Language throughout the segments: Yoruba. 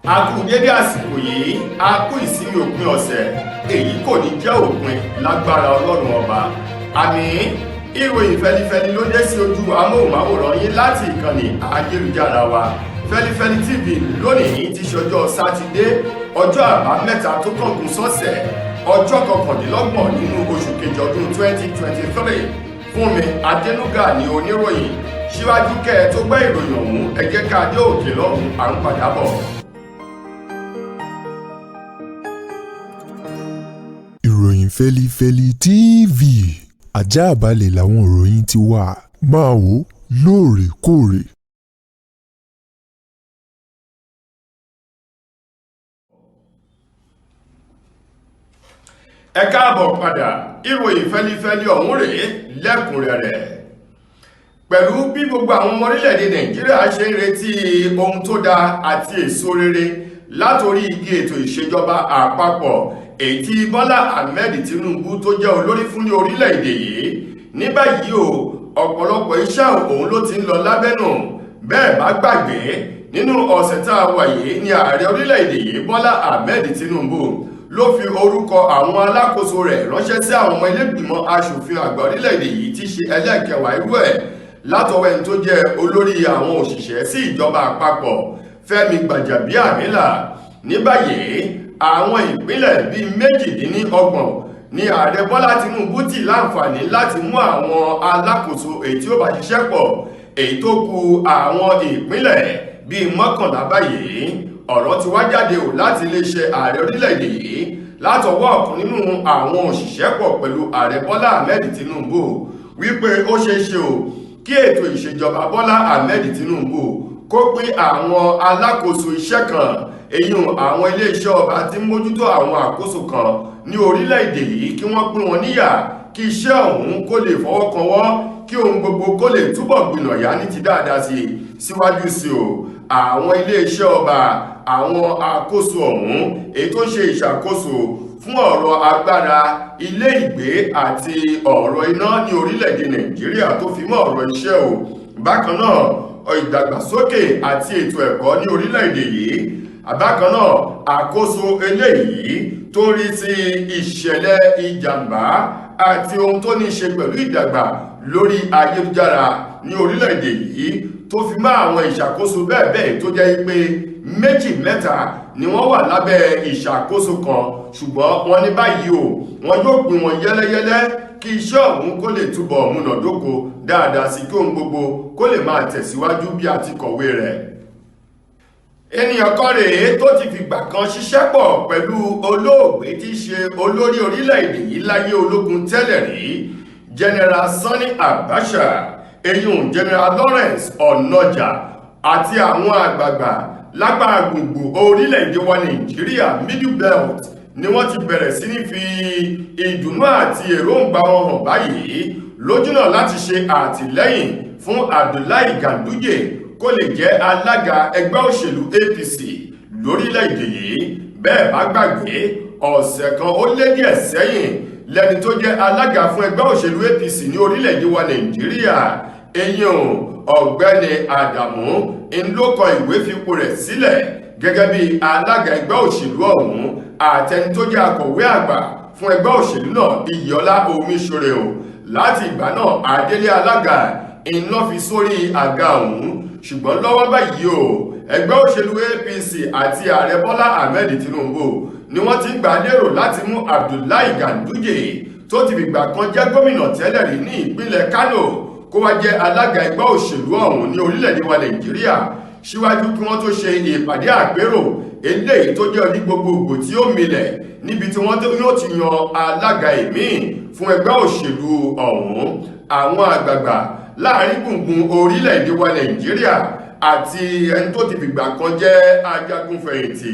A kú dédé àsìkò yìí, a kú ìsinmi òpin ọ̀sẹ̀. Èyí kò ní jẹ́ òpin lágbára Ọlọ́run Ọba, àmín. Ìròyìn fẹlifẹli ló dé sí ojú amóhùnmáwòrán yín láti ìkànnì ayélujára wa, Fẹlifẹli TV. Lónìí ti ṣọjọ́ Sátidé, ọjọ́ Àbámẹ́ta tó kángun sọ́sẹ̀, ọjọ́ 29 nínú oṣù kejì ọdún 2023. Fúnmi Adénúgà ní oníròyìn. Síwájú kẹ́ ẹ tó gbọ́ ìròyìn ọ̀hún, ẹ jẹ́ ká dé òkè lọ́hùn, à ń padà bọ̀. Ìròyìn Fẹlifẹli TV, ajáàbalẹ̀ làwọn ìròyìn ti wà, máa wò lóòrèkóòrè. Ẹ káàbọ̀ padà. Ìròyìn fẹlifẹli ọ̀hún rèé lẹ́kùnrẹ́rẹ́. Pẹ̀lú bí gbogbo àwọn ọmọ orílẹ̀-èdè Nàìjíríà ṣe ń retí ohun tó dáa àti èso rere látorí igi ètò ìṣèjọba àpapọ̀ èyí tí Bọ́lá Ahmed Tinubu tó jẹ́ olórí fún ní orílẹ̀-èdè yìí ní báyìí o, ọ̀pọ̀lọpọ̀ iṣẹ́ òun ló ti ń lọ lábẹ́nù. Bẹ́ẹ̀ bá gbàgbé, nínú ọ̀sẹ̀ tá a wà yìí ni ààrẹ orílẹ̀-èdè yìí, Bọ́lá Ahmed Tinubu, ló fi orúkọ àwọn alákòóso rẹ̀ ránṣẹ́ sí àwọn ọmọ ilé-ìgbìmọ̀ aṣòfin àgbà orílẹ̀-èdè yìí, tí ṣe ẹlẹ́ẹ̀kẹwàá irú ẹ̀, látọwọ́ ẹni tó jẹ́ olórí àwọn òṣìṣẹ́ sí ìjọba àpapọ̀, Fẹ́mi Gbàjàbíàmílà. Ní báyìí, àwọn ìpínlẹ̀ bíi 28 ní ààrẹ Bọ́lá Tinubu ti láǹfààní láti mú àwọn alákòóso èyí tí ó bá ṣiṣẹ́ pọ̀, èyí tó kù àwọn ìpínlẹ̀ bíi 11 báyìí. Ọ̀rọ̀ ti wá jáde ò láti iléeṣẹ́ ààrẹ orílẹ̀-èdè yìí látọwọ́ ọ̀kan nínú àwọn òṣìṣẹ́ pọ̀ pẹ̀lú ààrẹ Bọ́lá Ahmed Tinubu wípé ó ṣeé ṣe o kí ètò ìṣèjọba Bọ́lá Ahmed Tinubu kó pín àwọn alákòóso iṣẹ́ kan, èyí àwọn iléeṣẹ́ ọba tí ń mójútó àwọn àkóso kan ní orílẹ̀-èdè yìí, kí wọ́n pín wọn níyà, kí iṣẹ́ ọ̀hún kó lè fọwọ́ kan wọ́, kí ohun gbogbo kó lè túbọ̀ gbìnàyà ní ti dáadáa sí síwájú sí o. Àwọn iléeṣẹ́ ọba, àwọn àkóso ọ̀hún, èyí tó ń ṣe ìṣàkóso fún ọ̀rọ̀ agbára, ilé ìgbé àti ọ̀rọ̀ iná ní orílẹ̀-èdè Nàìjíríà, tó fi mọ́ ọ̀rọ̀ iṣẹ́ o, bákan náà ìdàgbàsókè àti ètò ẹ̀kọ́ ní orílẹ̀-èdè yìí, bákan náà àkóso eléyìí tó rí sí ìṣẹ̀lẹ̀ ìjàmbá àti ohun tó ní ṣe pẹ̀lú ìdàgbà lórí ayélujára ní orílẹ̀-èdè yìí, tó fi mọ́ àwọn ìṣàkóso bẹ́ẹ̀ bẹ́ẹ̀, tó jẹ́ pé méjì mẹ́ta ni wọ́n wà lábẹ́ ìṣàkóso kan. Ṣùgbọ́n wọ́n ní báyìí o, wọ́n yóò pín wọn yẹ́lẹ́yẹ́lẹ́ kí iṣẹ́ ọ̀hún kó lè túbọ̀ múnàdóko dáadáa sí, kí ohun gbogbo kó lè máa tẹ̀síwájú bí a ti kọ̀wé rẹ̀. Ènìyàn kan rèé tó ti fìgbà kan ṣiṣẹ́ pọ̀ pẹ̀lú olóògbé tí í ṣe olórí orílẹ̀-èdè yìí láyé ológun tẹ́lẹ̀ rí, General Sani Abacha, eyín General Lawrence Onoja, àti àwọn àgbààgbà lágbà gbogbo orílẹ̀-èdè wa Nàìjíríà, Middle Belt, ni wọ́n ti bẹ̀rẹ̀ sí ní fi ìdùnnú àti èròǹgbà wọn hàn báyìí lójúnà láti ṣe àtìlẹ́yìn fún Abdullahi Ganduje kó lè jẹ́ alága ẹgbẹ́ òṣèlú APC lórílẹ̀-èdè yìí. Bẹ́ẹ̀ bá gbàgbé, ọ̀sẹ̀ kan ó lé díẹ̀ sẹ́yìn lẹ́ni tó jẹ́ alága fún ẹgbẹ́ òṣèlú APC ní orílẹ̀-èdè wa Nàìjíríà, eyín ọ̀gbẹ́ni Àdàmú, ń ló kọ ìwé fipò rẹ̀ sílẹ̀ gẹ́gẹ́ bí alága ẹgbẹ́ òṣèlú ọ̀hún, àtẹni tó jẹ́ akọ̀wé àgbà fún ẹgbẹ́ òṣèlú náà, Iyọlá Omiṣore o. Láti ìgbà náà, adélé alága iná fi sórí àga ọ̀hún. Ṣùgbọ́n lọ́wọ́ báyìí o, ẹgbẹ́ òṣèlú APC àti ààrẹ Bọ́lá Ahmed Tinubu ni wọ́n ti ń gbà lérò láti mú Abdullahi Ganduje, tó ti fìgbà kan jẹ́ gómìnà tẹ́lẹ̀ rí ní ìpínlẹ̀ Kano, kó wá jẹ́ alága ẹgbẹ́ òṣèlú ọ̀hún ní orílẹ̀-èdè wa Nàìjíríà, síwájú kí wọ́n tó ṣe ìpàdé àpérò eléyìí tó jẹ́ oní gbogbogbò tí ó milẹ̀, níbi tí wọ́n yóò ti yan alága ìmíì fún ẹgbẹ́ òṣèlú ọ̀hún. Àwọn àgbààgbà láàrin gbùngbùn orílẹ̀-èdè wa Nàìjíríà àti ẹni tó ti fìgbà kan jẹ́ ajagunfẹ̀yìntì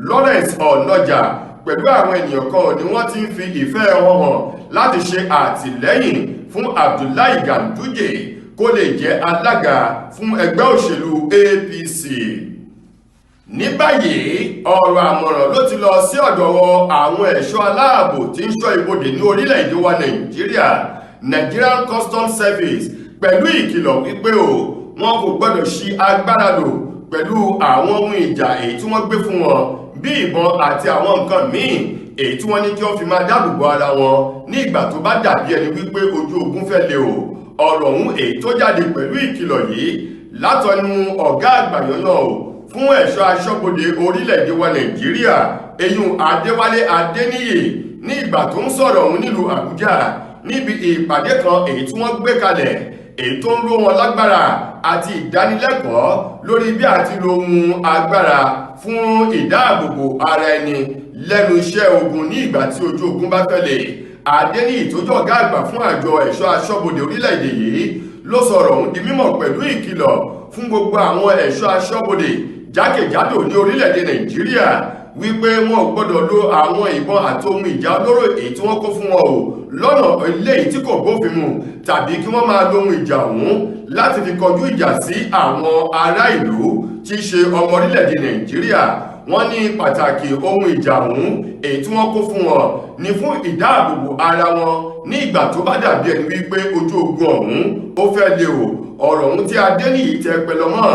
Lawrence Onoja pẹ̀lú àwọn ènìyàn kan ni wọ́n ti ń fi ìfẹ́ wọn hàn láti ṣe àtìlẹ́yìn fún Abdullahi Ganduje kó lè jẹ́ alága fún ẹgbẹ́ òṣèlú APC. Ní báyìí, ọ̀rọ̀ àmọ̀ràn ló ti lọ sí ọ̀dọ̀ àwọn ẹ̀ṣọ́ aláàbò tí ń ṣọ́ ibodè ní orílẹ̀-èdè wa Nàìjíríà, Nigerian Customs Service, pẹ̀lú ìkìlọ̀ wípé o, wọn kò gbọ́dọ̀ ṣi agbára lò. Pẹ̀lú àwọn ohun ìjà èyí tí wọ́n gbé fún wọn bí ìbọn àti àwọn nǹkan míì èyí tí wọ́n ní kí wọ́n fi máa dáàbòbò ara wọn ní ìgbà tó bá dàbí ẹni wípé ojú ogun fẹ́ le o. Ọ̀rọ̀ ọ̀hún èyí tó jáde pẹ̀lú ìkìlọ̀ yìí látọnu ọ̀gá àgbà yanyan o fún ẹ̀ṣọ́ aṣọ́bodè orílẹ̀-èdè wa Nàìjíríà, eyín Adéwálé Adéníyì, ní ìgbà tó ń sọ̀rọ̀ ọ̀hún nílùú Àbújá níbi ìpàdé kan èyí tí wọ́n gbé kalẹ̀, èyí tó ń ró wọn lágbára àti ìdánilẹ́kọ̀ọ́ lórí bí àti lo ohun agbára fún ìdáàbòbò ara ẹni lẹ́nu iṣẹ́ ogun ní ìgbà tí ojú ogun bá fẹ́ lè. Adéníyì tó jẹ́ ọ̀gá àgbà fún àjọ ẹ̀ṣọ́ aṣọ́bodè orílẹ̀-èdè yìí ló sọ̀rọ̀ ọ̀hún di mímọ̀ pẹ̀lú ìkìlọ̀ fún gbogbo àwọn ẹ̀ṣọ́ aṣọ́bodè jákèjádò ní orílẹ̀-èdè Nàìjíríà wípé wọn ò gbọ́dọ̀ lo àwọn ìbọn àti ohun ìjà olóró èyí tí wọ́n kó fún wọn o lọ́nà eléyìí tí kò bófin mu, tàbí kí wọ́n máa lo ohun ìjà ọ̀hún láti fi kọjú ìjà sí àwọn ará ìlú tí í ṣe ọmọ orílẹ̀-èdè Nàìjíríà. Wọ́n ní pàtàkì ohun ìjà ọ̀hún èyí tí wọ́n kó fún wọn ní fún ìdáàbòbò ara wọn ní ìgbà tó bá dàbí ẹni wípé ojú ogun ọ̀hún ó fẹ́ le o. Ọ̀rọ̀ ọ̀hún tí Adéníyì tẹ pẹlọmọ́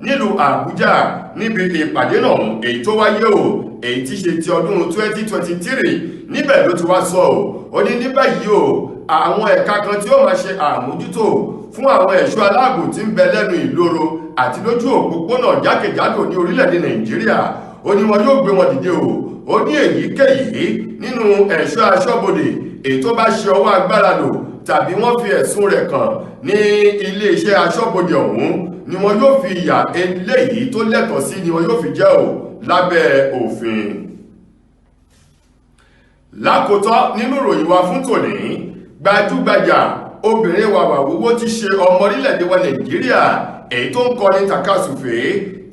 nílùú Àbújá níbi ìpàdé náà èyí tó wáyé o, èyí tí ṣe ti ọdún 2023, níbẹ̀ ló ti wá sọ o. Ó ní ní báyìí o, àwọn ẹ̀ka kan tí ó máa ṣe àmójútó fún àwọn ẹ̀ṣọ́ aláàbò tí ń bẹ lẹ́nu ìloro àti lójú òpópónà jákèjádò ní orílẹ̀-èdè Nàìjíríà, ó ní wọn yóò gbé wọn dìde o. Ó ní èyíkéyìí nínú ẹ̀ṣọ́ aṣọ́bodè èyí tó bá ṣe ọwọ́ agbára lò tàbí wọ́n fi ẹ̀sùn rẹ̀ kàn ní iléeṣẹ́ aṣọ́bodè ọ̀hún ni wọn yóò fi ìyà eléyìí tó lẹ́tọ̀ọ́ sí ni wọn yóò fi jẹ́ o lábẹ́ òfin. Lákòótọ́ nínú ìròyìn wa fún tòní, gbajúgbajà obìnrin wàwàwówó ti ṣe ọmọ orílẹ̀-èdè wa Nàìjíríà èyí tó ń kọrin tàkasùfé,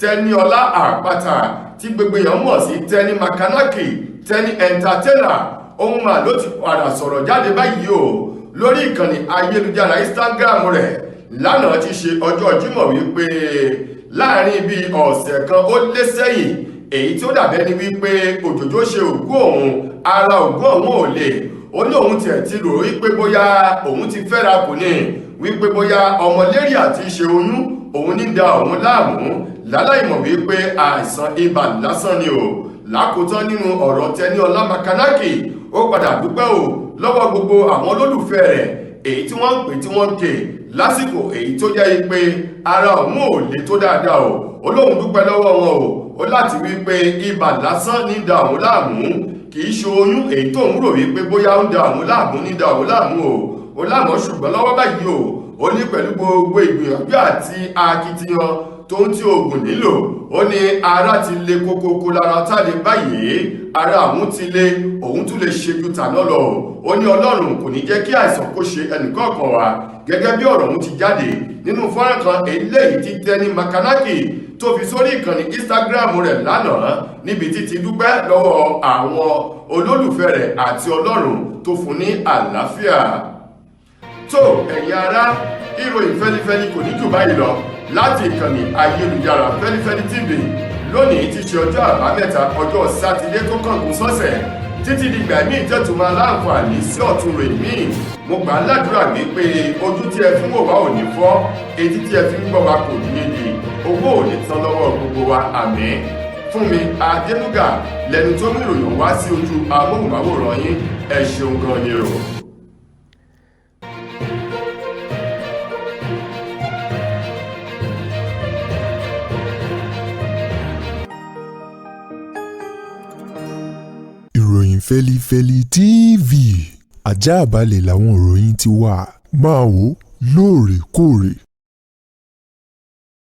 Tẹniọlá Àpáta, tí gbogbo èèyàn mọ̀ sí Tẹni Makanaki, Tẹni Entertainer, ohun mà ló ti padà sọ̀rọ̀ jáde báyìí o lórí ìkànnì ayélujára Instagram rẹ̀ lánàá ti ṣe ọjọ́ Jímọ̀ wípé láàrin bíi ọ̀sẹ̀ kan ó lé sẹ́yìn, èyí tí ó dàbẹ́ ni wípé òjòjò ṣe ògún òun, ara ògún òun ò lè. Ó ní òun tiẹ̀ ti rò wípé bóyá òun ti fẹ́ra kù ní, wípé bóyá ọmọlérí àti ṣe oyún òun ní da òun láàmú, láláìmọ̀ wípé àìsàn ibà lásán ni o. Lákòótán nínú ọ̀rọ̀ Tẹniọlá Makanaki, ó padà dúpẹ́ o lọ́wọ́ gbogbo àwọn olólùfẹ́ rẹ̀ èyí tí wọ́n ń pè, tí wọ́n ń ké lásìkò èyí tó jẹ́ pé ara òun ò lè tó dáadáa o. Ó lóun dúpẹ́ lọ́wọ́ wọn o. Ó láti wí pé ibà lásán ní da òun láàmú, kì í ṣe oyún èyí tó ń rò wípé bóyá ń da òun láàmú ní da òun láàmú o. Ó lámọ̀ ṣùgbọ́n lọ́wọ́ báyìí o, ó ní pẹ̀lú gbogbo ìgbìyànjú àti akitiyan tó ń tí oògùn nílò, ó ní ara ti le kókókó lára táde báyìí, ara òun ti le, òun tún lè ṣe ju tàná lọ. Ó ní Ọlọ́run kò ní jẹ́ kí àìsàn kó ṣe ẹnìkọ̀ọ̀kan wa. Gẹ́gẹ́ bí ọ̀rọ̀ òun ti jáde nínú fọ́nrán kan eléyìí tí Tẹni Makanaki tó fi sórí ìkànnì Instagram rẹ̀ lánàá, níbi tí ti dúpẹ́ lọ́wọ́ àwọn olólùfẹ́ rẹ̀ àti Ọlọ́run tó fún ní àlàáfíà. Tó ẹ̀yin ará, ìròyìn fẹ́lifẹ́li kò ní jù báyìí lọ láti ìkànnì ayélujára Fẹ́lifẹ́li TV lónìí ti ṣe ọjọ́ Àbámẹ́ta, ọjọ́ Sátidé tó kángun sọ́sẹ̀. Títí dìgbà míì tẹ́tù máa láǹfààní sí ọ̀tun rẹ̀ míì, mo gbà á ládùúrà wípé ojú tí ẹ fi ń wò wá ò ní fọ́, etí tí ẹ fi ń gbọ́ wa kò ní di, owó ò ní tán lọ́wọ́ gbogbo wa, àmín. Fún mi Adélúgà lẹnu tó mú ìròyìn wá sí ojú amóhùnmáwòrán yín. Ẹ ṣeun gan ni o. Ìròyìn Fẹ́lifẹ́li TV, ajáàbalẹ̀ làwọn ìròyìn ti wà. Máa wò lóòrèkóòrè.